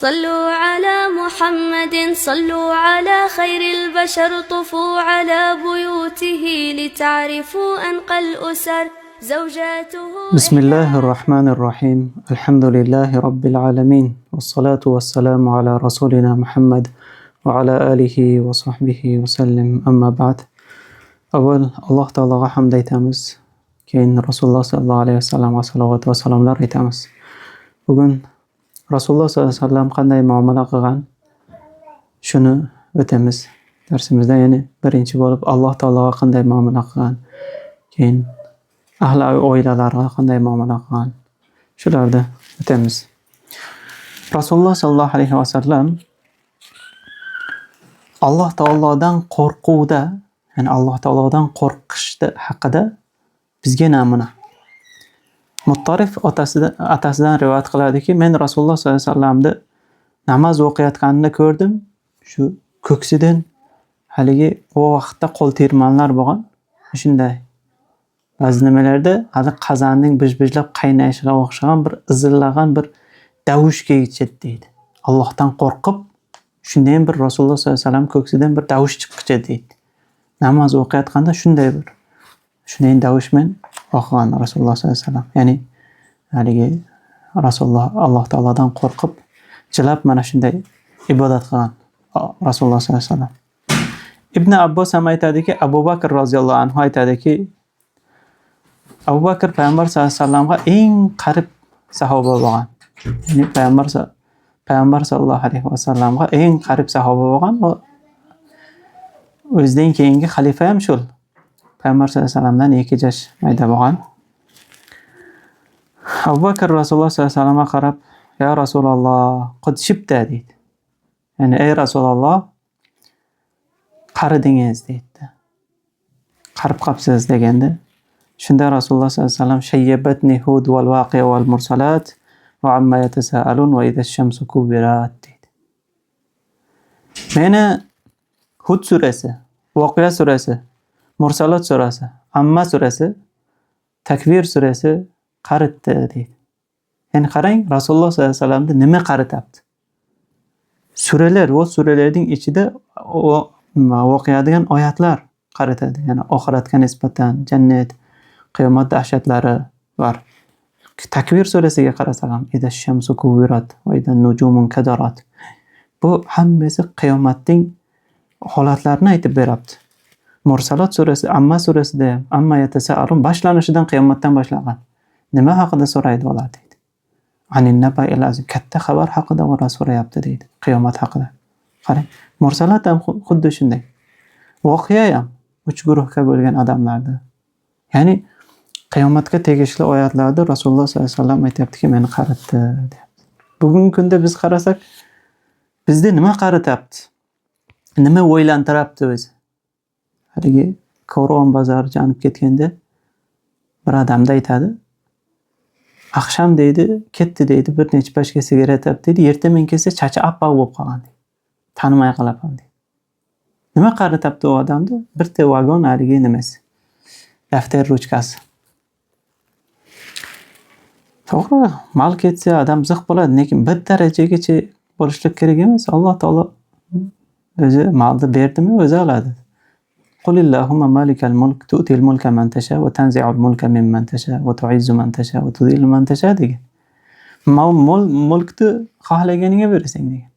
صلوا على محمد صلوا على خير البشر طفوا على بيوته لتعرفوا أنقى الأسر زوجاته. بسم الله الرحمن الرحيم. الحمد لله رب العالمين، والصلاة والسلام على رسولنا محمد وعلى آله وصحبه وسلم. أما بعد. Avval Alloh taologa hamd aytamiz. Keyin Rasululloh sollallohu alayhi vasallamga salovat va salomlar aytamiz. Bugun Rasululloh sollallohu alayhi vasallam qanday muomala qilgan, shuni o'tamiz darsimizda. Ya'ni birinchi bo'lib Alloh taologa qanday muomala qilgan, keyin ahli oilalarga qanday muomala qilgan, shularni o'tamiz. Rasululloh sollallohu alayhi vasallam Alloh taolodan qo'rquvda, ya'ni Alloh taolodan qo'rqishda haqida bizga namuna. Muttarif otasidan rivoyat qiladiki, men Rasululloh sollallohu alayhi vasallamni namoz o'qiyotganini ko'rdim. Shu ko'ksidan haligi o vaqtda qo'l termanlar bo'lgan. Shunday ba'zi nimalarda hali qozonning bij-bijlab qaynashiga o'xshagan bir izillagan bir davush keladi deydi. Allohdan qo'rqib, shunday bir Rasululloh sollallohu alayhi vasallam ko'ksidan bir davush chiqqicha deydi. Namoz o'qiyotganda shunday bir shunday davush bilan o'qigan Rasululloh sollallohu alayhi vasallam. Ya'ni haligi Rasululloh Alloh taolodan qo'rqib, jilab mana shunday ibodat qilgan Rasululloh sollallohu alayhi vasallam. Ibn Abbos ham aytadiki, Abu Bakr roziyallohu anhu aytadiki, Abu Bakr payg'ambar sollallohu alayhi vasallamga eng qarib sahoba bo'lgan. Ya'ni payg'ambar sollallohu alayhi vasallamga eng qarib sahoba bo'lgan. U o'zidan keyingi xalifa ham shul. Payg'ambar sollallohu alayhi vasallamdan 2 yosh mayda bo'lgan. Abu Bakr Rasululloh sollallohu alayhi vasallamga qarab, "Ya Rasululloh, qad shibta" deydi. Ya'ni ey Rasululloh, qaridingiz deydi. Qarib qolibsiz deganda, shunda Rasululloh sollallohu alayhi vasallam shayyabatni Hud wal waqi'a wal mursalat va amma yatasaalun va idha ash-shamsu kuwirat deydi. Meni Hud surasi, Voqea surasi, Mursalat surasi, Amma surasi, Takvir surasi qaritdi deydi. Ya'ni qarang, Rasululloh sollallohu alayhi vasallamni nima qarityapti? Suralar, o suralarning ichida voqea degan oyatlar qaritadi. Ya'ni oxiratga nisbatan jannat, qiyomat dahshatlari bor. Takvir surasiga qarasak ham, idha shamsu kuwirat va idha nujumun kadarat. Bu hammasi qiyomatning holatlarini aytib beryapti. Mursalat surasi, Amma surasida ham, amma yatasaalun boshlanishidan qiyomatdan boshlangan. Nima haqida so'raydi ular deydi. Anin naba'il azim, katta xabar haqida ular so'rayapti deydi, qiyomat haqida. Qarang, Mursalat ham xuddi shunday. Voqea ham 3 guruhga bo'lgan odamlardi. Ya'ni qiyomatga tegishli oyatlarda Rasululloh sollallohu alayhi vasallam aytayaptiki, meni qaritdi deyapti. Bugungi kunda biz qarasak, bizda nima qarityapti? Nima o'ylantiryapti o'zi? Haligi Korvon bozori janib ketganda bir odamda aytadi, oqshom deydi, ketdi deydi, bir necha pachka sigaret olib deydi, ertaman kelsa chachi oppoq bo'lib qolgan deydi. Tanimay qolaman deydi. Nima qarityapti u odamni? Bitta vagon haligi nimasi? Daftar ruchkasi. To'g'ri, mol ketsa odam ziq bo'ladi, lekin bir darajagacha bo'lishlik kerak emas. Alloh taolo o'zi molni berdimi, o'zi oladi. Qulillahumma malikal mulk tu'til mulka man tasha va tanzi'ul mulka mimman tasha va tu'izzu man tasha va tudhillu man tasha degan. Mulkni xohlaganingga berasan degan.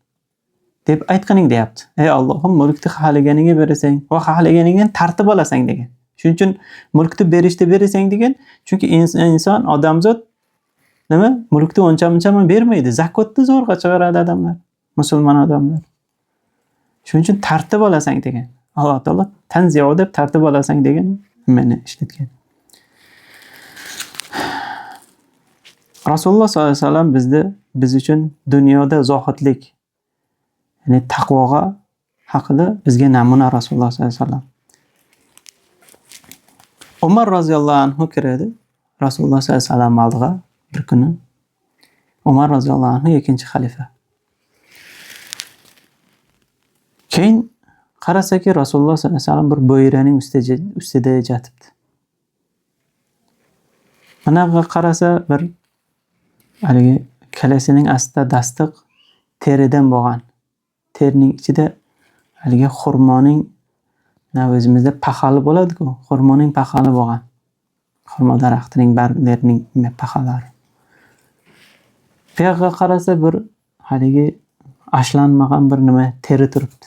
Deb aytqining deyapti. Ey Allohim, mulkni xohlaganingga berasan va xohlaganingdan tartib olasan degan. Shuning uchun mulkni berishda berasan degan, chunki inson, odamzod nima? Mulkni uncha-muncha bermaydi. Zakotni zo'rg'a chiqaradi odamlar, musulmon odamlar. Shuning uchun tartib olasan degan. Alloh taolo tanzi'u deb tartib olasan degan nimani ishlatgan. Rasululloh sollallohu alayhi vasallam biz uchun dunyoda zohidlik, ya'ni taqvoga haqida bizga namuna Rasululloh sollallohu alayhi vasallam. Umar roziyallohu anhu kiradi Rasululloh sollallohu alayhi vasallam oldiga bir kuni. Umar roziyallohu anhu ikkinchi xalifa. Keyin qarasaki Rasululloh sollallohu alayhi vasallam bir bo'yraning ustida yotibdi. Bunaqa qarasa bir haligi kalasining ostida dastiq, teridan bo'lgan. Terining ichida haligi xurmoning, o'zimizda paxali bo'ladi-ku, xurmoning paxali bo'lgan. Xurmo daraxtining barglarining paxalari. Bu yoqqa qarasa bir haligi ashlanmagan bir nima teri turibdi.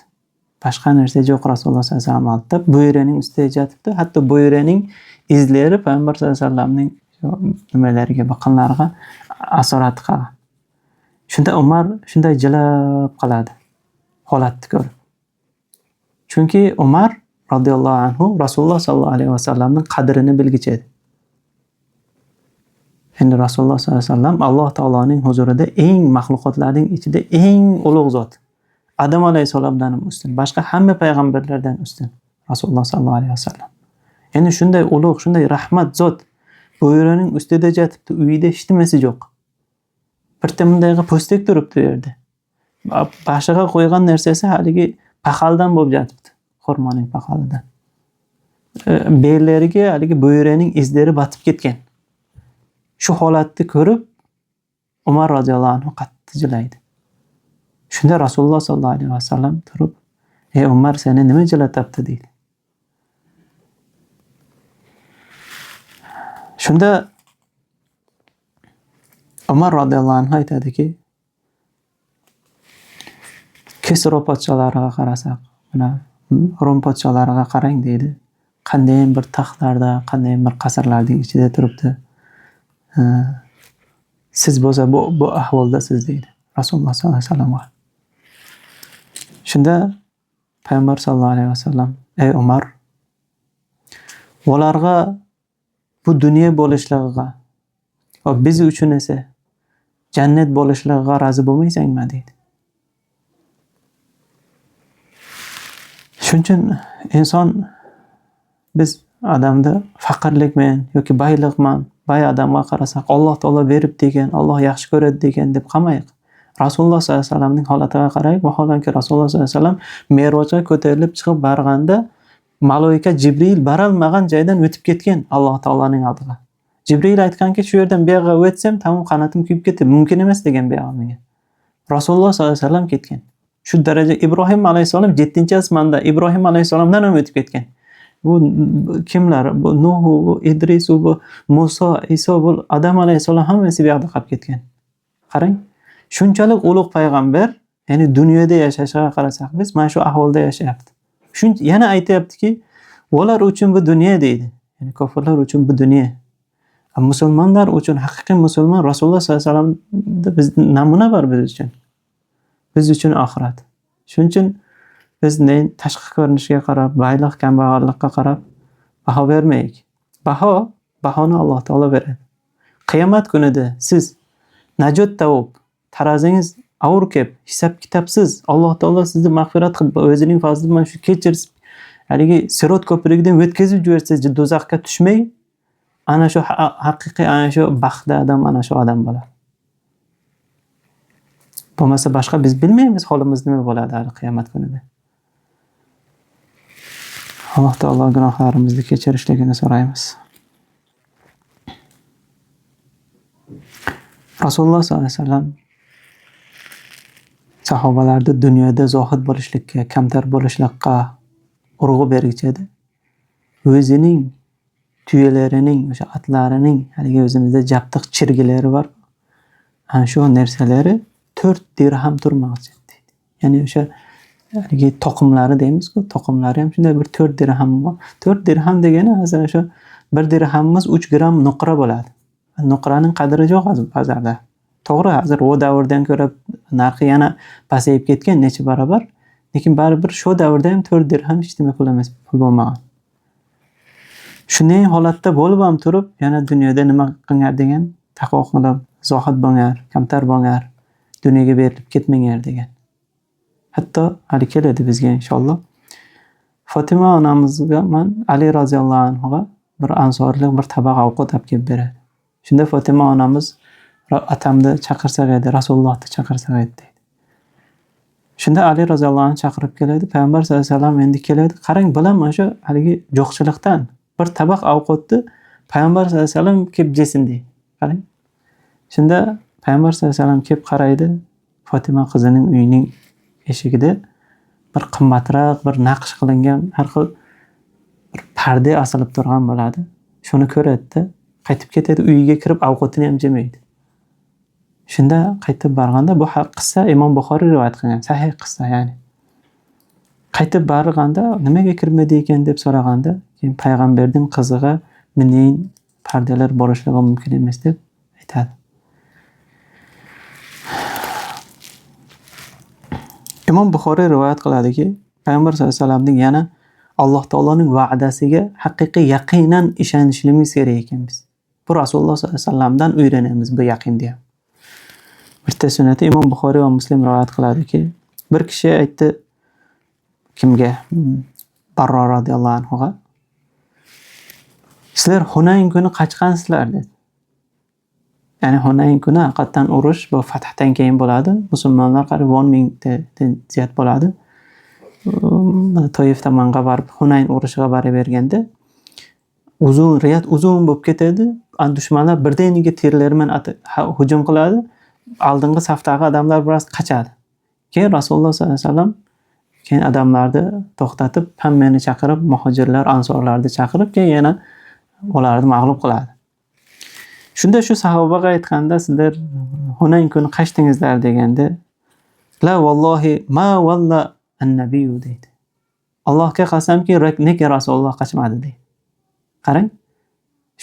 Boshqa narsa yo'q Rasululloh sollallohu alayhi vasallam oldida. Bo'yraning ustida yotibdi. Hatto bo'yraning izlari payg'ambar sollallohu alayhi vasallamning nimalariga, baqinlariga asorat qilgan. Shunda Umar shunday jilab qoladi holatni ko'rib. Chunki Umar radhiyallohu anhu Rasululloh sollallohu alayhi vasallamning qadrini bilgichi edi. Endi Rasululloh sollallohu alayhi vasallam Alloh taoloning huzurida eng maxluqotlarning ichida eng ulug' zot. Adam alayhissalomdan ham ustun, boshqa hamma payg'ambarlardan ustun Rasululloh sollallohu alayhi vasallam. Endi shunday ulug', shunday rahmat zot bo'yraning ustida yotibdi, uyida hech nimasi yo'q. Bitta bundayga po'stak turibdi u yerda. Boshiga qo'ygan narsasi haligi paxaldan bo'lib yotibdi, xurmoning paxalidan. Bellariga haligi bo'yraning izlari botib ketgan. Shu holatni ko'rib Umar roziyallohu anhu qattiq jilaydi. Shunda Rasululloh sollallohu alayhi vasallam turib, "Ey Umar, seni nima jilatyapti?" deydi. Shunda Umar roziyallohu anhu aytadiki, Kisro podsholariga qarasak, mana Rum podsholariga qarang deydi. Qanday bir taxtlarda, qanday bir qasrlarning ichida turibdi. Siz bo'lsa bu ahvoldasiz deydi Rasululloh sollallohu alayhi vasallamga. Shunda payg'ambar sollallohu alayhi vasallam, "Ey Umar, ularga bu dunyo bo'lishligiga va biz uchun esa jannat bo'lishligiga rozi bo'lmaysanmi?" deydi. Shuning uchun inson, biz odamda faqirlikman yoki boylikman, boy odamga qarasak Alloh taolo berib degan, Alloh yaxshi ko'radi degan deb qolmaylik. Rasululloh sollallohu alayhi vasallamning holatiga qaraylik. Vaholanki Rasululloh sollallohu alayhi vasallam Merojga ko'tarilib chiqib borganda maloika Jibril borolmagan joydan o'tib ketgan Alloh taoloning oldiga. Jibril aytganki, shu yerdan bu yoqqa o'tsam tamom qanatim kuyib ketdi, mumkin emas degan bu yoqqa menga. Rasululloh sollallohu alayhi vasallam ketgan. Shu daraja Ibrohim alayhissalom 7-osmonda Ibrohim alayhissalomdan ham o'tib ketgan. Bu kimlar? Bu Nuh, bu Idris, bu Musa, Iso, bu Adam alayhissalom hammasi bu yoqda qolib ketgan. Qarang, shunchalik ulug' payg'ambar, ya'ni dunyoda yashashiga qarasak biz mana shu ahvolda yashayapti. Shuncha yana aytayaptiki, ular uchun bu dunyo deydi. Ya'ni kofirlar uchun bu dunyo. Musulmonlar uchun haqiqiy musulmon Rasululloh sollallohu alayhi vasallamda biz namuna bor biz uchun. Biz uchun oxirat. Shuning uchun biz ne tashqi ko'rinishiga qarab, boylik, kambag'allikqa qarab baho bermaylik. Bahoni Alloh taolo beradi. Qiyomat kunida siz najot topib, tarozingiz og'ir kelib, hisob kitobsiz Alloh taolo sizni mag'firat qilib, o'zining fazli bilan shu kechirib, haligi sirot ko'prigidan o'tkazib yuborsa, do'zaxga tushmay, ana shu haqiqiy ana shu baxtli odam, ana shu odam bo'ladi. Bo'lmasa boshqa biz bilmaymiz holimiz nima bo'ladi hali qiyomat kunida. Alloh taolo gunohlarimizni kechirishligini so'raymiz. Rasululloh sollallohu alayhi vasallam sahobalarni dunyoda zohid bo'lishlikka, kamtar bo'lishlikka urg'u bergich edi. O'zining tuyalarining, o'sha atlarining, haligi o'zimizda jabtiq chirgilari bor. Ana shu narsalari 4 dirham turmoqchi deydi. Ya'ni o'sha haligi toqimlari deymiz-ku, toqimlari ham shunday bir 4 dirham bor. 4 dirham degani hozir o'sha 1 dirhamimiz 3 gram nuqra bo'ladi. Nuqraning qadri yo'q hozir bozorda. To'g'ri, hozir o davrdan ko'ra narxi yana pasayib ketgan necha barobar, lekin baribir shu davrda ham 4 dirham hech nima pul emas, pul bo'lmagan. Shunday holatda bo'lib ham turib, yana dunyoda nima qilinglar degan, taqvo qilib, zohid bo'linglar, kamtar bo'linglar, dunyoga berilib ketmanglar degan. Hatto hali keladi bizga inshaalloh. Fatima onamizga man Ali roziyallohu anhuga bir ansorlik bir tabaq ovqat olib kelib beradi. Shunda Fatima onamiz atamni chaqirsak edi, Rasulullohni chaqirsak edi deydi. Shunda Ali roziyallohu anhu chaqirib keladi. Payg'ambar sollallohu alayhi vasallam endi keladi. Qarang, bilan mana shu haligi jo'qchilikdan bir tabaq ovqatni payg'ambar sollallohu alayhi vasallam kelib yesin deydi. Qarang. Shunda payg'ambar sollallohu alayhi vasallam kelib qaraydi. Fotima qizining uyining eshigida bir qimmatroq bir naqsh qilingan har xil bir parda osilib turgan bo'ladi. Shuni ko'radi-da, qaytib ketadi, uyiga kirib ovqatini ham yemaydi. Shunda qaytib borganda bu qissa Imom Buxoriy rivoyat qilgan, sahih qissa ya'ni. Qaytib borganda nimaga kirmadi ekan deb so'raganda, keyin payg'ambarning qizig'a mening pardalar borishligi mumkin emas deb aytadi. Imom Buxoriy rivoyat qiladiki, payg'ambar sollallohu alayhi vasallamning yana Alloh taoloning va'dasiga haqiqiy yaqinan ishonishimiz kerak ekanmiz. Bu Rasululloh sollallohu alayhi vasallamdan o'rganamiz bu yaqinni ham. Bitta sunnati Imom Buxoriy va Muslim rivoyat qiladiki, bir kishi aytdi kimga? Barro radhiyallohu anhuga. Sizlar Hunayn kuni qochqansizlar dedi. Ya'ni Hunayn kuni haqiqatan urush bu fathdan keyin bo'ladi. Musulmonlar qariyb 10 mingdan ziyod bo'ladi. Toif tomonga borib Hunayn urushiga borib berganda uzun riyad uzun bo'lib ketadi. Dushmanlar birdaniga terilar bilan hujum qiladi. Oldingi safdagi odamlar biroz qochadi. Keyin Rasululloh sollallohu alayhi vasallam keyin odamlarni to'xtatib, hammani chaqirib, muhojirlar, ansorlarni chaqirib, keyin yana ularni mag'lub qiladi. Shunda shu sahobaga aytganda, sizlar Hunayn kuni qachdingizlar deganda, la vallohi ma valla an-nabiyyu deydi. Allohga qasamki, nega Rasululloh qochmadi deydi. Qarang,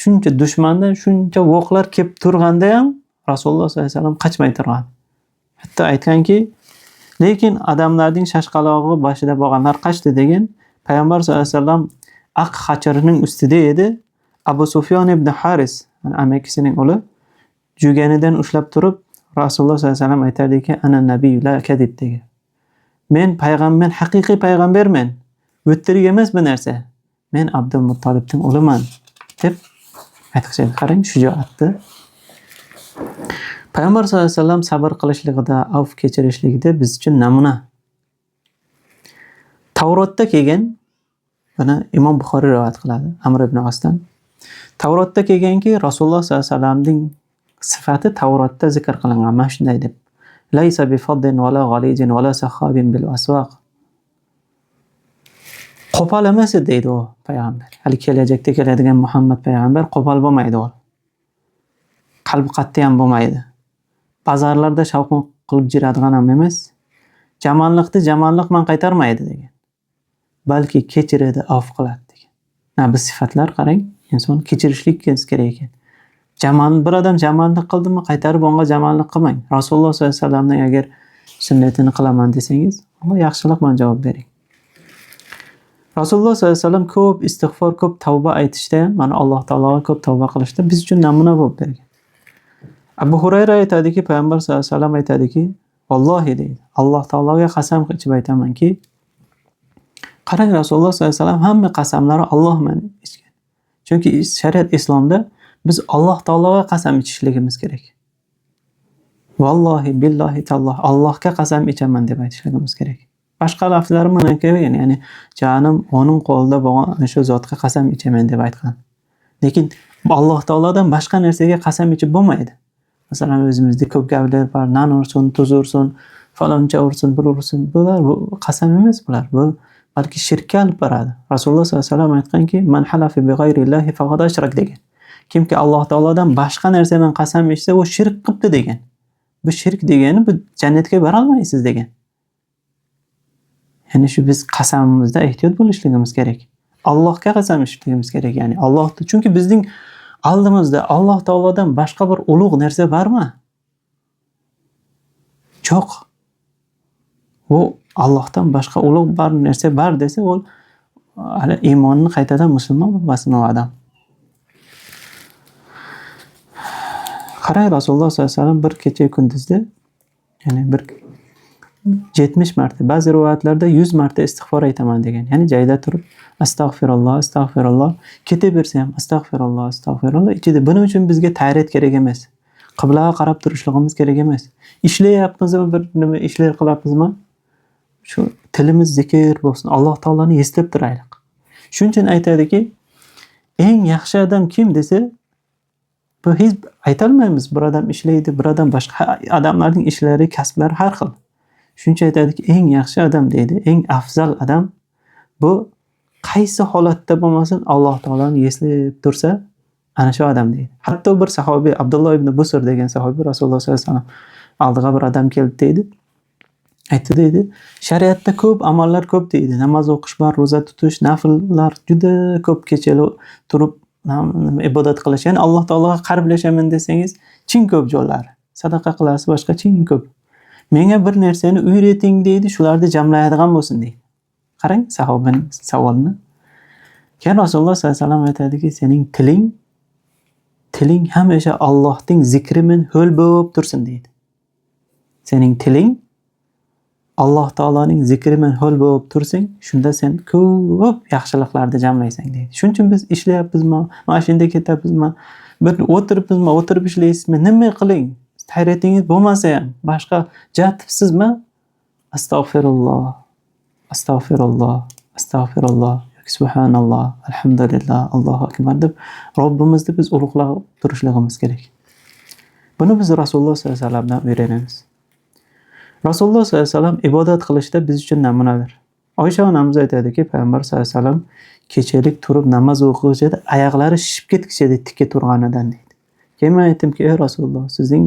shuncha dushmandan shuncha o'qlar kelib turganda ham Rasululloh sollallohu alayhi vasallam qochmay turgan. Hatto aytganki, lekin odamlarning shashqalog'i boshida bo'lganlar qochdi degan. Payg'ambar sollallohu alayhi vasallam oq xachirning ustida edi. Abu Sufyon ibn Haris, amakisining o'g'li, juganidan ushlab turib Rasululloh sollallohu alayhi vasallam aytardiki, ana nabiy la kadib degan. Men payg'ambar, haqiqiy payg'ambarman. O'ttirik emas bu narsa. Men Abdul Muttolibning o'g'liman deb aytqishadi. Qarang, shujoatni. Payg'ambar sollallohu alayhi vasallam sabr qilishligida, avf kechirishligida biz uchun namuna. Tavrotda kelgan, buni Imom Buxoriy rivoyat qiladi, Amr ibn Osdan. Tavrotda kelganki, Rasululloh sollallohu alayhi vasallamning sifati Tavrotda zikr qilingan mana shunday deb. Laysa bi faddin va la g'alijin va la saxabin bil aswaq. Qo'pol emas edi deydi u payg'ambar. Hali kelajakda keladigan Muhammad payg'ambar qo'pol bo'lmaydi u. Qalbi qattiq ham bo'lmaydi. Bozorlarda shavqin qilib jiradigan ham emas. Jamanliqni jamanliq man qaytarmaydi degan. Balki kechiradi, afv qiladi degan. Na bu sifatlar qarang, inson kechirishlik kerak ekan. Bir odam jamanlik qildimi, qaytarib unga jamanlik qilmang. Rasululloh sollallohu alayhi vasallamning agar sunnatini qilaman desangiz, unga yaxshilik bilan javob bering. Rasululloh sollallohu alayhi vasallam ko'p istig'for, ko'p tavba aytishda ham, mana Alloh taologa ko'p tavba qilishda biz uchun namuna bo'lib bergan. Abu Hurayra aytadiki, payg'ambar sollallohu alayhi vasallam aytadiki, vallohi deydi, Alloh taologa qasam ichib aytamanki, qarang Rasululloh sollallohu alayhi vasallam hamma qasamlari Alloh bilan ichgan. Chunki shariat islomda biz Alloh taologa qasam ichishligimiz kerak. Vallohi billahi talloh, Allohga qasam ichaman deb aytishligimiz kerak. Boshqa lafzlar bilan kelgan, ya'ni jonim uning qo'lida bo'lgan shu zotga qasam ichaman deb aytgan. Lekin Alloh taolodan boshqa narsaga qasam ichib bo'lmaydi. Masalan, o'zimizda ko'p gaplar bor, non ursin, tuz ursin, faloncha ursin, bir ursin. Bular bu qasam emas bular. Bu balki shirkka olib boradi. Rasululloh sollallohu alayhi vasallam aytganki, man halafa bi g'ayrillahi faqad ashrak degan. Kimki Alloh taolodan boshqa narsa bilan qasam ichsa, u shirk qilibdi degan. Bu shirk degani bu jannatga bora olmaysiz degan. Ya'ni shu biz qasamimizda ehtiyot bo'lishligimiz kerak. Allohga qasam ichishligimiz kerak, ya'ni Alloh, chunki bizning oldimizda Alloh taolodan boshqa bir ulug' narsa bormi? Yo'q. U Allohdan boshqa ulug' bir narsa bor desa, u hali iymonni qaytadan musulmon bo'lmasin u odam. Qarang, Rasululloh sollallohu alayhi vasallam bir kecha kunduzda, ya'ni bir 70 marta, ba'zi rivoyatlarda 100 marta istig'for aytaman degan. Ya'ni joyda turib astag'firulloh, astag'firulloh, ketaversa ham astag'firulloh, astag'firulloh ichida. Buning uchun bizga tayret kerak emas. Qiblaga qarab turishligimiz kerak emas. Ishlayapmizmi, bir nima ishlar qilyapmizmi? Shu tilimiz zikr bo'lsin, Alloh taoloni eslab turaylik. Shuning uchun aytadiki, eng yaxshi odam kim desa, Bu hech aytolmaymiz. Bir odam ishlaydi, bir odam boshqa, odamlarning ishlari, kasblari har xil. Shuncha aytadiki, eng yaxshi odam deydi, eng afzal odam bu qaysi holatda bo'lmasin Alloh taoloni eslab tursa, ana shu odam deydi. Hatto bir sahobiy Abdulloh ibn Busr degan sahobiy Rasululloh sollallohu alayhi vasallam oldiga bir odam keldi deydi. Aytdi deydi, shariatda ko'p amallar ko'p deydi. Namoz o'qish bor, ro'za tutish, nafllar juda ko'p, kechali turib ibodat qilish. Ya'ni Alloh taologa qarblashaman desangiz, chin ko'p yo'llari. Sadaqa qilasiz, boshqa chin ko'p. Menga bir narsani o'yrating deydi, shularni jamlaydigan bo'lsin deydi. Qarang sahobaning savolini. Keyin Rasululloh sollallohu alayhi vasallam aytadiki, sening tiling hamisha Allohning zikri bilan ho'l bo'lib tursin deydi. Sening tiling Alloh taoloning zikri bilan ho'l bo'lib tursin, shunda sen ko'p yaxshiliklarni jamlaysan deydi. Shuning uchun biz ishlayapmizmi, mashinada ketyapmizmi, bir o'tiribmizmi, o'tirib ishlaysizmi, nima qiling? Hayratingiz bo'lmasa ham boshqa jatibsizmi? Astag'firulloh, astag'firulloh, astag'firulloh, subhanalloh, alhamdulillah, Allohu akbar deb Robbimizni biz ulug'lab turishligimiz kerak. Buni biz Rasululloh sollallohu alayhi vasallamdan o'rganamiz. Rasululloh sollallohu alayhi vasallam ibodat qilishda biz uchun namunadir. Oysha onamiz aytadiki, payg'ambar sollallohu alayhi vasallam kechalik turib namoz o'qishida oyoqlari shishib ketgisi edi tikka turganidan deydi. Keyin men aytdimki, ey Rasululloh, sizning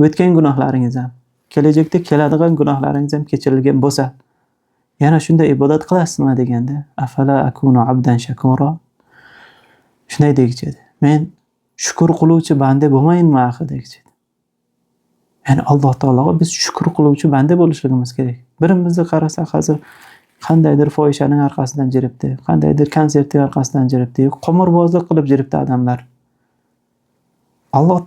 o'tgan gunohlaringiz ham, kelajakda keladigan gunohlaringiz ham kechirilgan bo'lsa, yana shunday ibodat qilasizmi deganda, afala akunu abdan shakura? Shunday degichi edi. Men shukr qiluvchi banda bo'lmayinmi axir degichi edi. Ya'ni Alloh taologa biz shukr qiluvchi banda bo'lishligimiz kerak. Birimizni qarasak hozir qandaydir fohishaning orqasidan jiribdi, qandaydir konsertning orqasidan jiribdi, qimorbozlik qilib jiribdi odamlar. Alloh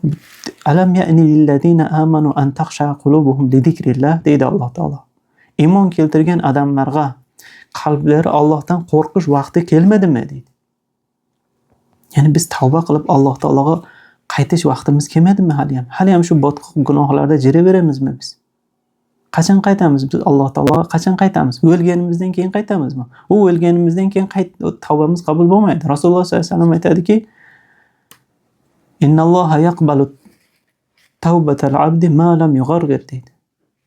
alam ya'ni lillazina amanu an takhsha qulubuhum li zikrillah deydi Alloh taolo. Iymon keltirgan odamlarga qalblari Allohdan qo'rqish vaqti kelmadimi deydi. Ya'ni biz tavba qilib Alloh taologa qaytish vaqtimiz kelmadimi hali ham? Hali ham shu botqoq gunohlarda jiraveramizmi biz? Qachon qaytamiz biz Alloh taologa? Qachon qaytamiz? O'lganimizdan keyin qaytamizmi? U o'lganimizdan keyin tavbamiz qabul bo'lmaydi. Rasululloh sollallohu alayhi vasallam aytadiki, Innalloha yaqbalu tavbatal abdi ma lam yug'arg'ir deydi.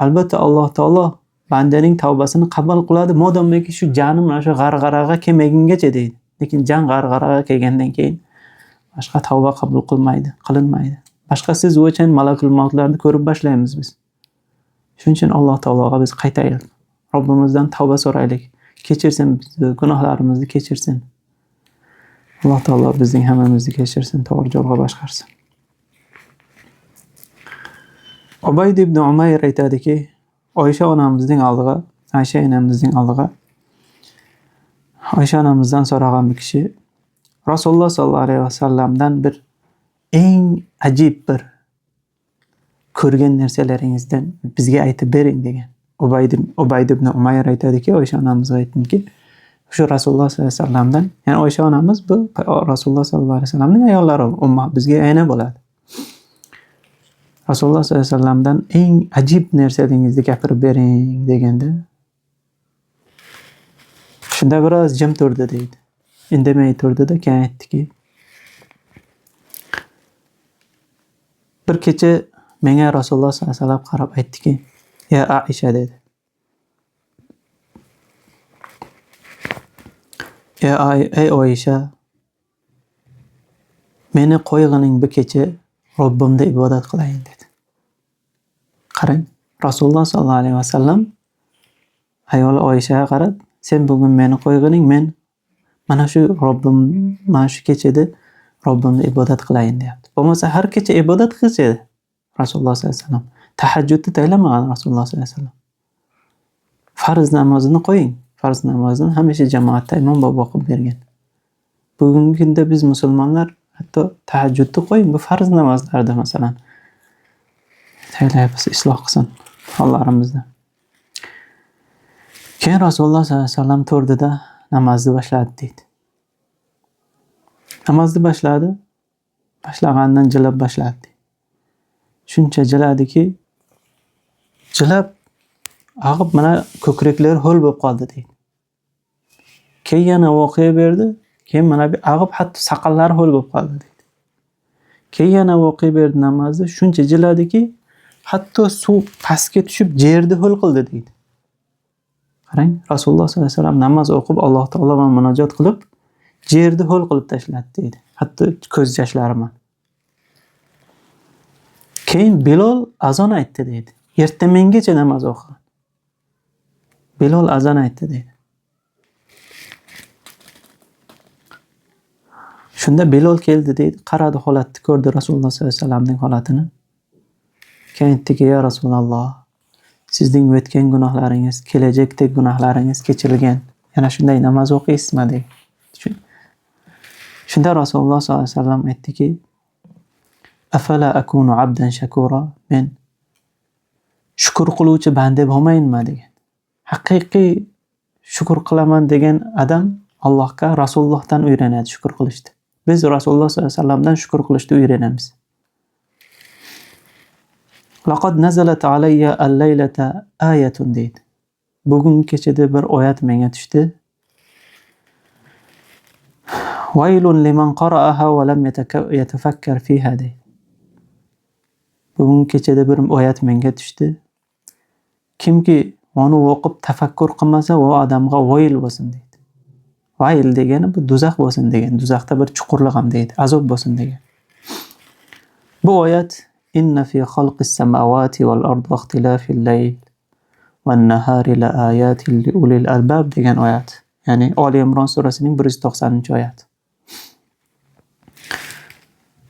Albatta Alloh taolo bandaning tavbasini qabul qiladi modomiki shu jani mana shu g'arg'araga kelmagungacha deydi. Lekin jan g'arg'araga kelgandan keyin boshqa tavba qabul qilinmaydi. Boshqa siz uchun malakul mavtlarni ko'rib boshlaymiz biz. Shuning uchun Alloh taologa biz qaytaylik. Robbimizdan tavba so'raylik. Kechirsin bizni, gunohlarimizni kechirsin. Alloh taolo bizning hammamizni kechirsin, to'g'ri yo'lga boshqarsin. Ubayd ibn Umayr aytadiki, Oysha onamizning oldiga, Aysha enamizning oldiga Oysha onamizdan so'ragan bir kishi Rasululloh sollallohu alayhi vasallamdan bir eng ajib bir ko'rgan narsalaringizdan bizga aytib bering degan. Ubayd ibn Umayr aytadiki, Oysha onamizga aytdimki, shu Rasululloh sollallohu alayhi vasallamdan, ya'ni Oysha onamiz bu Rasululloh sollallohu alayhi vasallamning ayollari, umma bizga ayna bo'ladi. Rasululloh sollallohu alayhi vasallamdan eng ajib narsangizni gapirib bering deganda, shunda biroz jim turdi deydi. Indamay turdi-da, keyin aytdiki, bir kecha menga Rasululloh sollallohu alayhi vasallam qarab aytdiki, ya Aisha dedi. Ey Oysha, meni qo'yg'ining bu kecha Robbimda ibodat qilayin dedi. Qarang, Rasululloh sollallohu alayhi vasallam ayoli Oyshaga qarab, sen bugun meni qo'yg'ining, men mana shu Robbim, mana shu kechada Robbimda ibodat qilayin deyapti. Bo'lmasa har kecha ibodat qilsa edi Rasululloh sollallohu alayhi vasallam. Tahajjudni taylamagan Rasululloh sollallohu alayhi vasallam. Farz namozini qo'ying. Farz namozini hamisha jamoatda imom bobo qilib bergan. Bugungi kunda biz musulmonlar hatto tahajjudni qo'ying, bu farz namozlarda masalan. Taylayapmiz, isloh qilsin hollarimizni. Keyin Rasululloh sollallohu alayhi vasallam turdida namozni boshladi deydi. Namozni boshladi. Boshlagandan jilab boshladi. Shuncha jiladiki, jilab ag'ib mana ko'kraklari ho'l bo'lib qoldi deydi. Keyin yana voqea berdi, keyin mana bu ag'ib hatto saqallari ho'l bo'lib qoldi deydi. Keyin yana o'qiy berdi namozni, shuncha jiladiki, hatto suv pastga tushib yerni ho'l qildi deydi. Qarang, Rasululloh sollallohu alayhi vasallam namoz o'qib Alloh taolo bilan munojot qilib, yerni ho'l qilib tashladi deydi. Hatto ko'z yoshlari bilan. Keyin Bilol azon aytdi deydi. Ertamangacha namoz o'qigan. Bilol azon aytdi deydi. Shunda Bilol keldi deydi, qaradi holatni ko'rdi Rasululloh sollallohu alayhi vasallamning holatini. Keyin aytdiki, ya Rasululloh, sizning o'tgan gunohlaringiz, kelajakdagi gunohlaringiz kechirilgan. Yana shunday namoz o'qiysizmi deydi. Shunda Rasululloh sollallohu alayhi vasallam aytdiki, afala akunu abdan shakura, men shukr qiluvchi banda bo'lmayinmi degan. Haqiqiy shukr qilaman degan odam Allohga Rasulullohdan o'yranadi shukr qilishni. Biz Rasululloh sollallohu alayhi vasallamdan shukr qilishni o'yranamiz. Laqad nazalat alayya al-laylata ayatun deydi. Bugun kechada bir oyat menga tushdi. Vaylun liman qara'aha va lam yatafakkar fiha deydi. Bugun kechada bir oyat menga tushdi. Kimki uni o'qib tafakkur qilmasa, u odamga vayl bo'lsin deydi. Vayl degani bu do'zax bo'lsin degan, do'zaxda bir chuqurlik ham deydi, azob bo'lsin degan. Bu oyat inna fi xalqis samawati wal ardi va ixtilafil layl van nahari la ayatin li ulil albab degan oyat. Ya'ni Oli Imron surasining 190-oyati.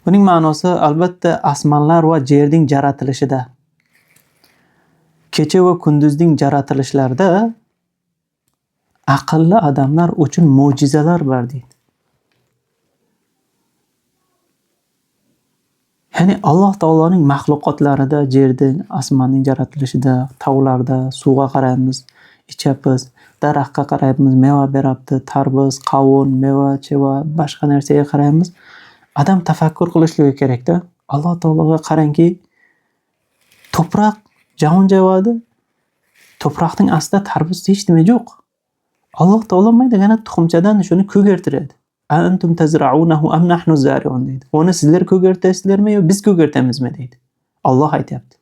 Buning ma'nosi albatta osmonlar va yerning yaratilishida, kecha va kunduzning yaratilishlarida aqlli odamlar uchun mo'jizalar bor deydi. Ya'ni Alloh taoloning maxluqotlarida, yerning, osmonning yaratilishida, tog'larda, suvga qaraymiz, ichyapmiz, daraxtga qaraymiz, meva berapti, tarvuz, qavun, meva, cheva, boshqa narsaga qaraymiz. Odam tafakkur qilishligi kerakda. Alloh taologa qarangki, to'proq javon javadi, to'proqning aslida tarvuz hech nima yo'q. Alloh taolo maydagina tuxumchadan shuni ko'gartiradi. Antum tazra'unahu am nahnu zari'un deydi. Uni sizlar ko'gartasizlarmi yo biz ko'gartamizmi deydi. Alloh aytayapti.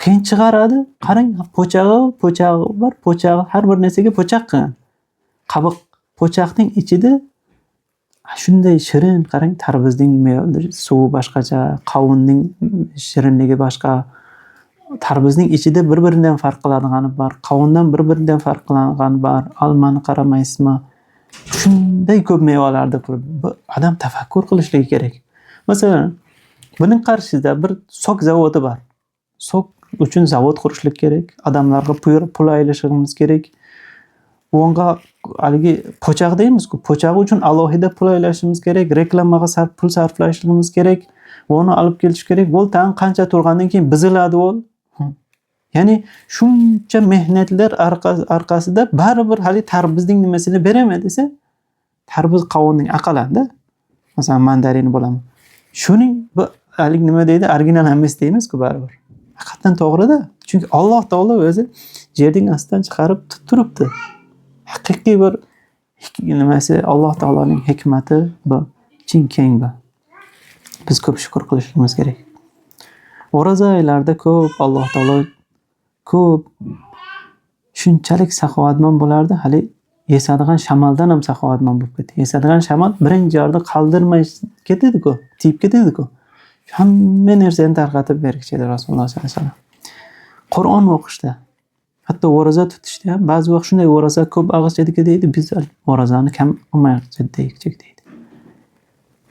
Keyin chiqaradi, qarang, po'chag'i bor, po'chag'i har bir narsaga po'chaq qilgan. Qabiq po'chaqning ichida shunday shirin, qarang, tarvuzning suvi boshqacha, qavunning shirinligi boshqa. Tarvuzning ichida bir-biridan farq qiladigani bor, qavundan bir-biridan farq qiladigani bor. Olmani qaramaysizmi? Shunday ko'p mevalarni qilib, odam tafakkur qilishligi kerak. Masalan, buning qarshisida bir sok zavodi bor. Sok uchun zavod qurishlik kerak, odamlarga pul aylashimiz kerak. Unga haligi po'chaq deymiz-ku, po'chaq uchun alohida pul aylashimiz kerak, reklamaga pul sarflashimiz kerak, uni olib kelish kerak. Bu tan qancha turgandan keyin buziladi u. Ya'ni shuncha mehnatlar orqasida baribir hali tarbuzning nimasini beraman desa, tarbuz qavunning aqalanda, masalan, mandarin bo'ladimi? Shuning bu haligi nima deydi, original emas deymiz-ku baribir. Haqiqatan to'g'rida. Chunki Alloh taolo o'zi yerning ostidan chiqarib turibdi. Haqiqiy bir nimasi Alloh taoloning hikmati bu chin keng bu. Biz ko'p shukr qilishimiz kerak. O'raza oylarida ko'p Alloh taolo ko'p shunchalik saxovatmand bo'lardi, hali yesadigan shamaldan ham saxovatmand bo'lib ketdi. Yesadigan shamal birinchi yerda qoldirmay ketadi-ku, tiyib ketadi-ku. Hamma narsani tarqatib berishdi Rasululloh sollallohu alayhi vasallam. Qur'on o'qishda, hatto o'raza tutishda ham ba'zi vaqt shunday o'raza ko'p og'iz chekdi deydi, biz o'razani kam qilmaylik deydi.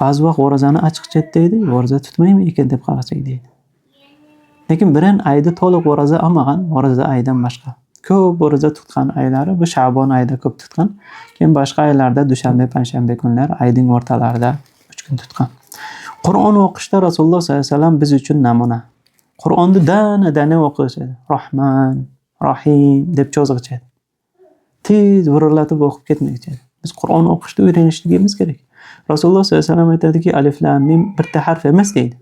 Ba'zi vaqt o'razani ochiq chet deydi, o'raza tutmaymi ekan deb qarashak deydi. Lekin birin ayda to'liq o'raza olmagan, o'raza aydan boshqa. Ko'p o'raza tutgan oylari bu Shabon oyida ko'p tutgan. Keyin boshqa oylarda dushanba, panshanba kunlar oyning o'rtalarida 3 kun tutgan. Qur'on o'qishda Rasululloh sollallohu alayhi vasallam biz uchun namuna. Qur'onni dana-dana o'qishadi. Rahman, Rahim deb cho'zg'ichadi. Tez virillatib o'qib ketmaydi. Biz Qur'on o'qishni o'rganishligimiz kerak. Rasululloh sollallohu alayhi vasallam aytadiki, alif lam mim bitta harf emas deydi.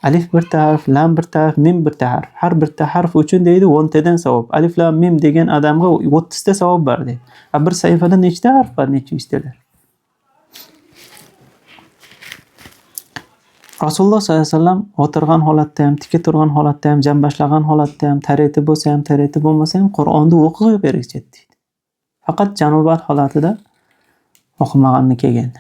Alif bitta harf, lam bitta harf, mim bitta harf. Har bitta harf uchun deydi 10 tadan savob. Alif lam mim degan odamga 30 ta savob bor deydi. A bir sahifada nechta harf bor, necha yuztalar? Rasululloh sollallohu alayhi vasallam o'tirgan holatda ham, tika turgan holatda ham, jambashlagan holatda ham, tareti bo'lsa ham, tareti bo'lmasa ham Qur'onni o'qib berishdi deydi. Faqat janobat holatida o'qimaganni kelgan.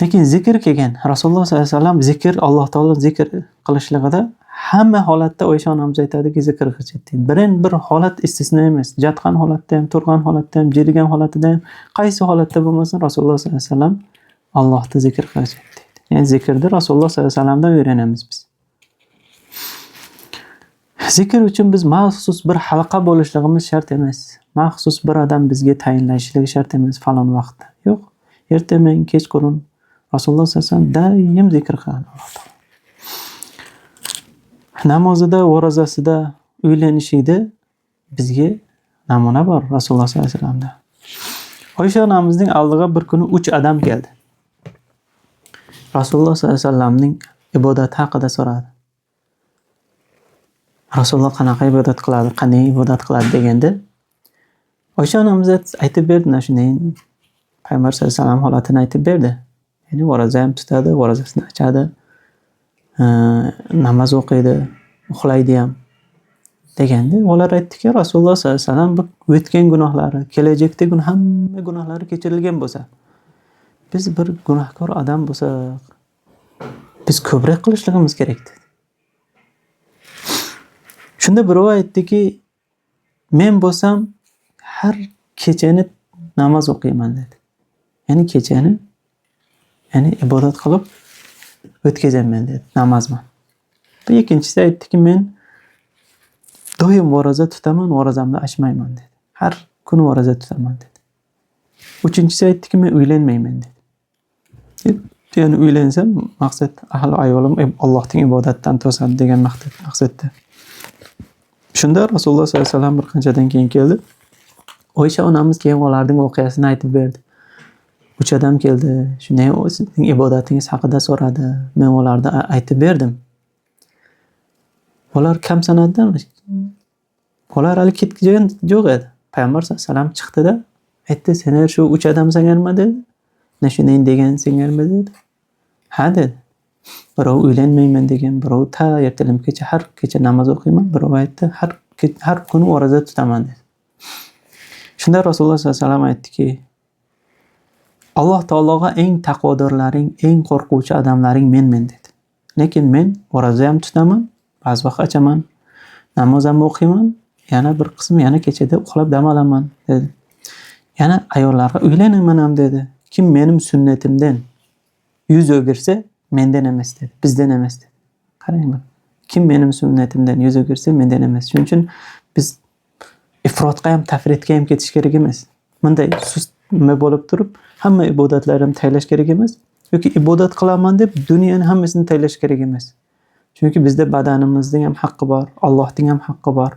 Lekin zikr kelgan. Rasululloh sollallohu alayhi vasallam zikr, Alloh taolo zikr qilishligida hamma holatda Oysha onamiz aytadiki, zikr qilishdi. Birin bir holat istisno emas. Jatgan holatda ham, turgan holatda ham, jirigan holatida ham, qaysi holatda bo'lmasin Rasululloh sollallohu alayhi vasallam Allohni zikr qilishdi. Ya'ni zikrni Rasululloh sollallohu alayhi vasallamdan o'rganamiz biz. Zikr uchun biz maxsus bir halqa bo'lishligimiz shart emas. Maxsus bir odam bizga tayinlashligi shart emas falon vaqtda. Yo'q. Ertaman, kechqurun Rasululloh sollallohu alayhi vasallam doim zikr qilgan Alloh taolo. Namozida, o'rozasida, uylanishida bizga namuna bor Rasululloh sollallohu alayhi vasallamda. Oysha onamizning oldiga bir kuni 3 odam keldi. Rasululloh sollallohu alayhi vasallamning ibodati haqida so'radi. Rasululloh qanaqa ibodat qiladi, qanday ibodat qiladi deganda Oysha onamiz aytib berdi, mana shunday Payg'ambar sollallohu alayhi vasallam holatini aytib berdi. Ya'ni o'roza ham tutadi, o'rozasini ochadi, namoz o'qiydi, uxlaydi ham deganda ular aytdiki, Rasululloh sollallohu alayhi vasallam bu o'tgan gunohlari, kelajakdagi hamma gunohlari kechirilgan bo'lsa, biz bir gunohkor odam bo'lsak, biz ko'proq qilishligimiz kerak dedi. Shunda birov aytdiki, men bo'lsam har kechani namoz o'qiyman dedi. Ya'ni kechani, ya'ni ibodat qilib o'tkazaman dedi, namozman. Bu ikkinchisi aytdiki, men doim o'roza tutaman, o'rozamni ochmayman dedi. Har kuni o'roza tutaman dedi. Uchinchisi aytdiki, men uylanmayman dedi. Ya'ni uylansam maqsad ahli ayolim Allohning ibodatidan to'sadi degan maqsadda. Shunda Rasululloh sollallohu alayhi vasallam bir qanchadan keyin keldi. Oysha onamiz keyin ularning voqeasini aytib berdi. 3 odam keldi. Shunday sizning ibodatingiz haqida so'radi. Men ularga aytib berdim. Ular kam sanadidan ular hali ketgan yo'q edi. Payg'ambar sollallohu alayhi vasallam chiqdi-da, aytdi, "Sen shu 3 odamsanmi?" dedi. "Mana shunday degansanmi?" dedi. Ha dedi. Birov uylanmayman degan, birov ta ertalabgacha har kecha namoz o'qiyman, birov aytdi, har kuni o'roza tutaman dedi. Shunda Rasululloh sollallohu alayhi vasallam aytdiki, Alloh taologa eng taqvodorlaring, eng qo'rquvchi odamlaring menmen dedi. Lekin men o'roza ham tutaman, ba'zi vaqt achaman, namoz ham o'qiyman, yana bir qism yana kechada uxlab dam olaman dedi. Yana ayollarga uylanaman ham dedi. Kim mening sunnatimdan yuz o'girsa, mendan emas dedi, bizdan emas dedi. Qarang buni. Kim mening sunnatimdan yuz o'girsa, mendan emas. Shuning uchun biz ifrotga ham, tafritga ham ketish kerak emas. Bunday sust nima bo'lib turib, hamma ibodatlarni ham taylash kerak emas yoki ibodat qilaman deb dunyoni hammasini taylash kerak emas. Chunki bizda badanimizning ham haqqi bor, Allohning ham haqqi bor,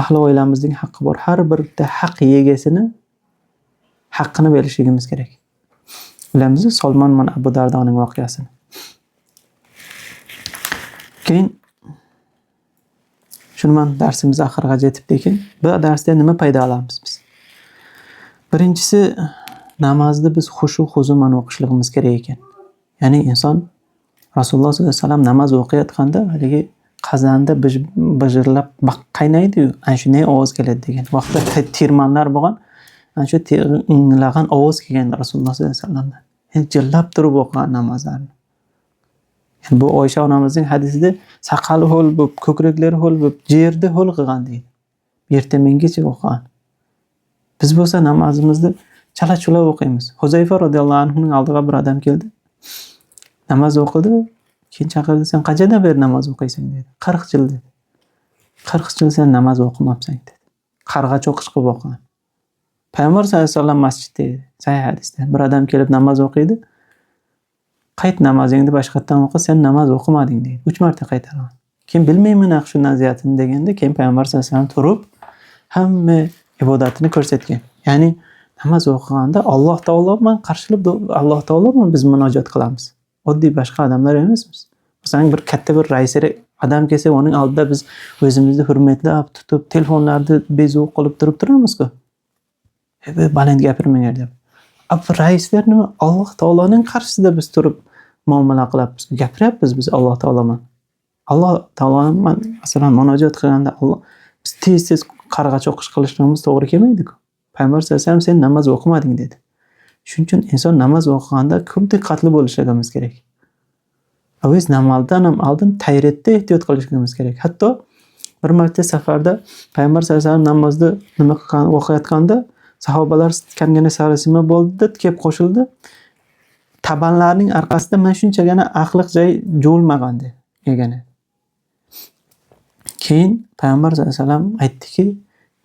ahli oilamizning haqqi bor. Har birda haq egasini haqqini berishligimiz kerak. Bilamiz Salmon bilan Abu Dardoning voqeasini. Keyin shuni man darsimiz oxiriga yetibdi ekan. Bu darsda nima paydo olamiz biz? Birinchisi, namozni biz xushu huzu bilan o'qishligimiz kerak ekan. Ya'ni inson Rasululloh sollallohu alayhi vasallam namoz o'qiyotganda haligi qazanda bijirlab qaynaydi-yu, ana shunday ovoz keladi degan. Vaqtda tirmanlar bo'lgan, ana shu inglagan ovoz kelgan Rasululloh sollallohu alayhi vasallamdan. Ya'ni jillab turib o'qigan namozlarni. Ya'ni bu Oysha onamizning hadisida saqali ho'l bo'lib, ko'kraklari ho'l bo'lib, yerda ho'l qilgan deydi. Ertamangacha o'qigan. Biz bo'lsa namozimizni chala-chula o'qiymiz. Huzayfa radhiyallohu anhu ning oldiga bir odam keldi. Namoz o'qidi, keyin chaqirdi, sen qanchadan beri namoz o'qiysan dedi. 40 yil dedi. 40 yil sen namoz o'qimabsan dedi. Qarg'a cho'qish qilib o'qigan. Payg'ambar sollallohu alayhi vasallam masjidda edi. Sahih hadisda. Bir odam kelib namoz o'qiydi. Qayt namozingni boshqatdan o'qi, sen namoz o'qimading deydi. 3 marta qaytargan. Keyin bilmayman shu naziyatini deganda, keyin Payg'ambar sollallohu alayhi vasallam turib hamma ibodatini ko'rsatgan. Ya'ni namoz o'qiganda Alloh taolo bilan qarshilib, Alloh taolo bilan biz munojat qilamiz. Oddiy boshqa odamlar emasmiz. Masalan, bir katta bir raislar odam kelsa, uning oldida biz o'zimizni hurmatlab tutib, telefonlarni bezov qilib turib turamiz-ku. Baland gapirmanglar deb. A bu raislar nima? Alloh taoloning qarshisida biz turib muomala qilyapmiz, gapiryapmiz biz Alloh taolo bilan. Alloh taolo bilan masalan munojat qilganda Alloh biz tez-tez qarg'a cho'qish qilishimiz to'g'ri kelmaydi-ku. Payg'ambar sollallohu alayhi vasallam sen namoz o'qimading dedi. Shuning uchun inson namoz o'qiganda ko'p diqqatli bo'lishimiz kerak. O'z namozdan ham oldin tayratda ehtiyot qilishimiz kerak. Hatto bir marta safarda Payg'ambar sollallohu alayhi vasallam namozni nima qilgan o'qiyotganda sahobalar kamgina sarosima bo'ldi, kelib qo'shildi. Tabanlarning orqasida mana shunchagina axliq joy juvilmagan degani. Keyin Payg'ambar sollallohu alayhi vasallam aytdiki,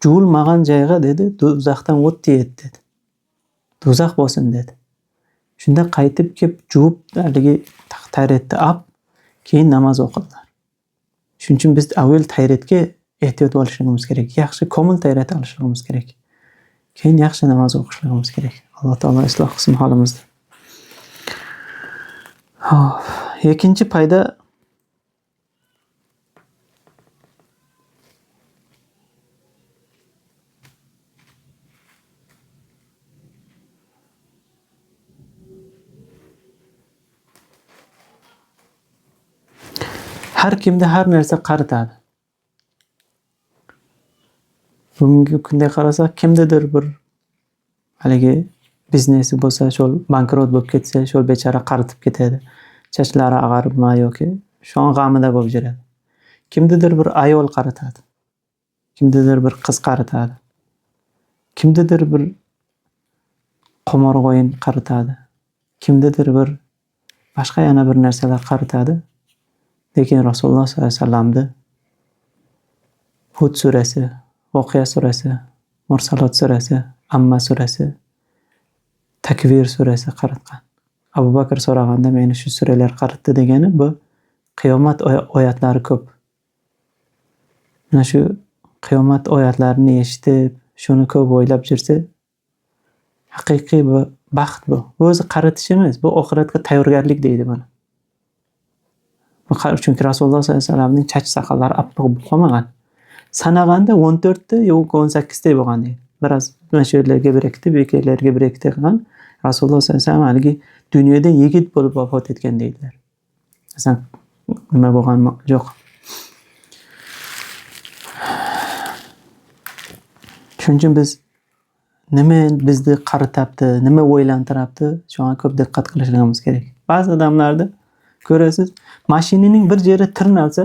juvilmagan joyga dedi, do'zaxdan o't tegadi dedi. Do'zax bo'lsin dedi. Shunda qaytib kelib juvib haligi tayratni olib, keyin namoz o'qidilar. Shuning uchun biz avval tayratga ehtiyot bo'lishimiz kerak. Yaxshi komil tayrat olishimiz kerak. Keyin yaxshi namoz o'qishimiz kerak. Alloh taolo isloh qilsin holimizni. Xo'p, ikkinchi payda har kimda har narsa qaritadi. Bugungi kunda qarasak, kimdadir bir haligi biznesi bo'lsa, shol bankrot bo'lib ketsa, shol bechora qaritib ketadi. Chachlari ag'aribmi yoki shon g'amida bo'lib yuradi. Kimdadir bir ayol qaritadi. Kimdadir bir qiz qaritadi. Kimdadir bir qimorg'o'yin qaritadi. Kimdadir bir boshqa yana bir narsalar qaritadi. Lekin Rasululloh sollallohu alayhi vasallamni Hud surasi, Voqea surasi, Mursalot surasi, Amma surasi, Takvir surasi qaritgan. Abu Bakr so'raganda meni shu suralar qaritdi degani bu qiyomat oyatlari ko'p. Mana shu qiyomat oyatlarini eshitib, shuni ko'p o'ylab yursa, haqiqiy bu baxt bu. Bu o'zi qaritish emas, bu oxiratga tayyorgarlik deydi buni. Chunki Rasululloh sollallohu alayhi vasallamning chach soqollari oppoq bo'lib qolmagan. Sanaganda 14 ta yo'q 18 ta bo'lgan deydi. Biroz mana shu yerlarga bir ikkita, bu yerlarga bir ikkita qilgan. Rasululloh sollallohu alayhi vasallam haligi dunyoda yigit bo'lib vafot etgan deydilar. Masalan, nima bo'lgan yo'q. Shuning uchun biz nima bizni qarityapti, nima o'ylantiryapti, shunga ko'p diqqat qilishimiz kerak. Ba'zi odamlarda ko'rasiz, mashinaning bir jeri tirnalsa,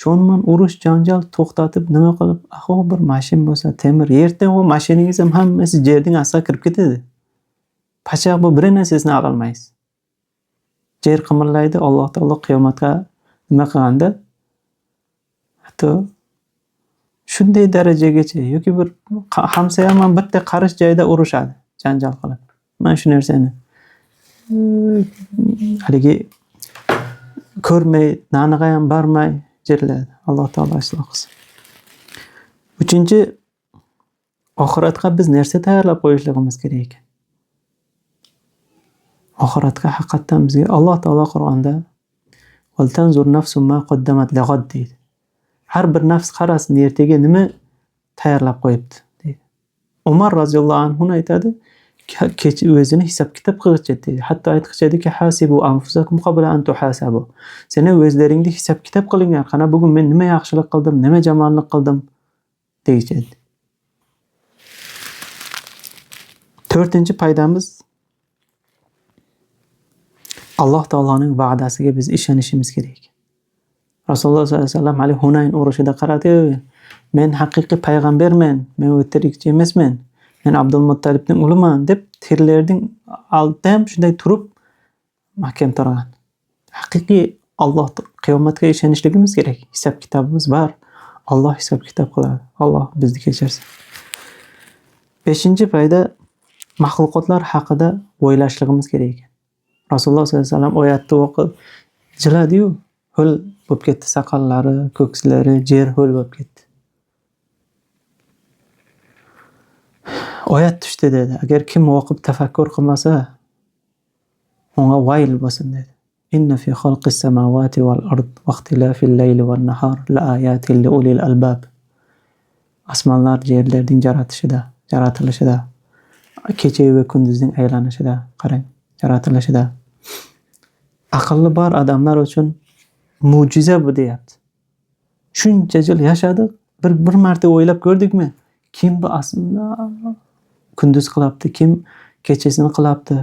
shunman urush janjal to'xtatib nima qilib, axo bir mashin bo'lsa, temir, erta u mashinangiz ham hammasi yerning ostiga kirib ketadi. Pachoq bu bir narsasini ola olmaysiz. Yer qimirlaydi, Alloh taolo qiyomatga nima qilganda, hatto shunday darajagacha yoki bir hamsoya ham bitta qarish joyda urushadi, janjal qilib. Mana shu narsani haligi ko'rmay, naniga ham bormay jiriladi. Alloh taolo isloh qilsin. Uchinchi, oxiratga biz narsa tayyorlab qo'yishligimiz kerak ekan. Oxiratga haqiqatdan bizga Alloh taolo Qur'onda "Val tanzur nafsun ma qaddamat lig'ad" deydi. Har bir nafs qarasin ertaga nima tayyorlab qo'yibdi deydi. Umar roziyallohu anhu aytadi, kecha o'zini hisob-kitob qilg'ichi deydi. Hatto aytqishadiki, hasibu anfusakum qabla an tuhasabu. Seni o'zlaringni hisob-kitob qilinglar. Qana bugun men nima yaxshilik qildim, nima yomonlik qildim deyishadi. To'rtinchi paydamiz Alloh taoloning va'dasiga biz ishonishimiz kerak. Rasululloh sollallohu alayhi vasallam hali Hunayn urushida qaradi, men haqiqiy payg'ambarman, men o'tirikchi emasman, men Abdul Muttalibning o'g'liman deb terlarning oldida ham shunday turib mahkam turgan. Haqiqiy Alloh qiyomatga ishonishligimiz kerak. Hisob-kitobimiz bor. Alloh hisob-kitob qiladi. Alloh bizni kechirsin. Beshinchi payda maxluqotlar haqida o'ylashligimiz kerak ekan. Rasululloh sollallohu alayhi vasallam oyatni o'qib jiladi-yu, ho'l bo'lib ketdi soqollari, ko'kslari, jer ho'l bo'lib ketdi. Oyat tushdi dedi. Agar kim o'qib tafakkur qilmasa, unga vayl bo'lsin dedi. Inna fi xalqis samawati wal ard va ixtilafil layli wan nahar la ayatin li ulil albab. Osmonlar yerlarning yaratilishida, kecha va kunduzning aylanishida, qarang, yaratilishida. Aqlli bor odamlar uchun mo'jiza bu deyapti. Shuncha yil yashadik, bir marta o'ylab ko'rdikmi? Kim bu aslida kunduz qilyapti, kim kechasini qilyapti?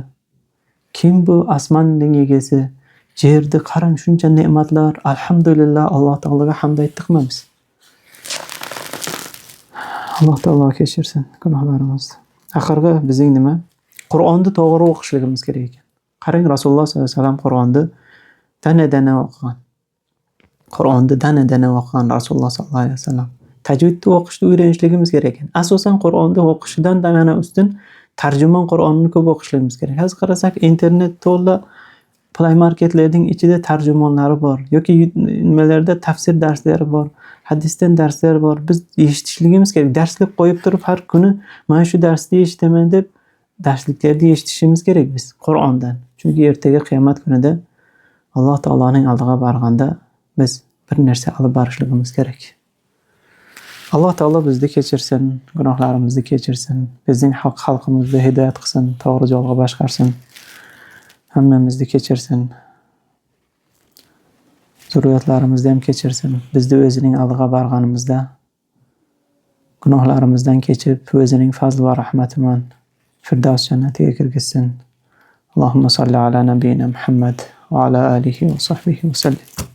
Kim bu osmonning egasi? Yerda qarang shuncha ne'matlar. Alhamdulillah, Alloh taologa hamd aytdikmi biz? Alloh taolo kechirsin gunohlarimizni. Oxirgi bizning nima? Qur'onni to'g'ri o'qishligimiz kerak ekan. Qarang, Rasululloh sollallohu alayhi vasallam Qur'onni dana-dana o'qigan. Qur'onni dana-dana o'qigan Rasululloh sollallohu alayhi vasallam. Tajvidni o'qishni o'rganishligimiz kerak ekan. Asosan Qur'onni o'qishidan yana ustun tarjimon Qur'onni ko'p o'qishligimiz kerak. Hozir qarasak, internet to'la Play marketlarning ichida tarjimonlari bor yoki nimalarda tafsir darslari bor, hadisdan darslar bor. Biz eshitishligimiz kerak. Darslik qo'yib turib har kuni mana shu darsni eshitaman deb darsliklarni eshitishimiz kerak biz Qur'ondan. Chunki ertaga qiyomat kunida Alloh taoloning oldiga borganda biz bir narsa olib borishligimiz kerak. Alloh taolo bizni kechirsin, gunohlarimizni kechirsin, bizning xalqimizni hidoyat qilsin, to'g'ri yo'lga boshqarsin. Hammamizni kechirsin. Zurriyatlarimizni ham kechirsin. Bizni o'zining oldiga borganimizda gunohlarimizdan kechib, o'zining fazl va rahmati bilan Firdavs jannatiga kirgizsin. Allohumma solli ala nabiyina Muhammad va ala alihi va sahbihi va sallim.